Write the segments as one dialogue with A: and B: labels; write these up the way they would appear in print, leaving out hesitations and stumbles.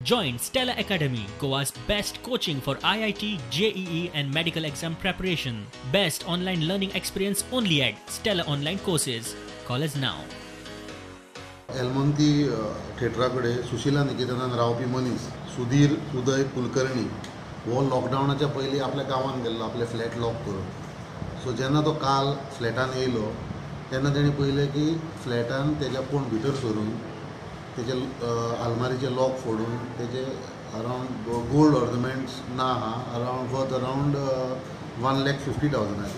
A: Join Stella Academy, Goa's best coaching for IIT, JEE and medical exam preparation. Best online learning experience only at Stella Online Courses. Call us now.
B: Almonte थेटरा कडेन सुशिला निकेतनान रावपी मनीस सुधीर उदय कुलकर्णी हो लॉकडावनाच्या पयलीं आपल्या गांवांत गेल्लो आपलें फ्लॅट लॉक करून. सो जेन्ना तो काल फ्लॅटान येयलो तेन्ना तेणें पळयलें की फ्लॅटान तेज्या कोण भितर सरून तेजे आलमारीचे लॉक फोडून तेजे अरावंड गोल्ड ऑर्नमेंट्स ना आहा, अरावंड वर्थ अरावंड 1,50,000.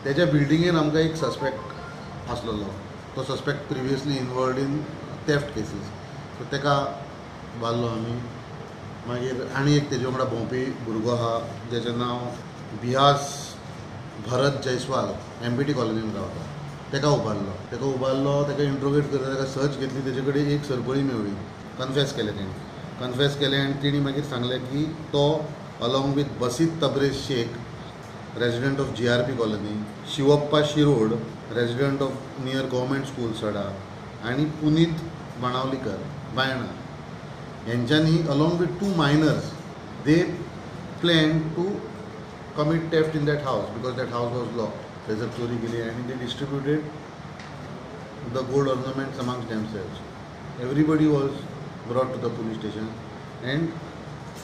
B: तेज्या बिल्डिंगेन आमकां एक सस्पेक्ट आसलेलो, तो suspect previously involved in theft cases, so तेका बारलो आमी. मागीर आनी एक तेजे वांगडा भोंवपी भुरगो आहा जेचें नांव बिहास भरत जयस्वाल, MPT कॉलनीन रावता, तेका उबारलो. तेका उबारलो, तेका इंट्रोगेट करता, तेका सर्च घेतली, तेजे कडेन एक सरपळी मेळ्ळी. कन्फेस केलें तेणी, कन्फेस केलें आनी तेणी मागीर सांगलें की तो along with Basit Tabrez Shaikh, resident of GRP colony, Shivappa Shirod, resident of near government school Sada, आनी पुनीत बाणावलीकर बायणा हेंच्यांनी along with 2 minors they plan to commit theft in that house because that house was locked. थंयसर चोरी केली आनी they distributed the gold ornaments amongst themselves. Everybody was brought to the police station and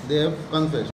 B: they have confessed.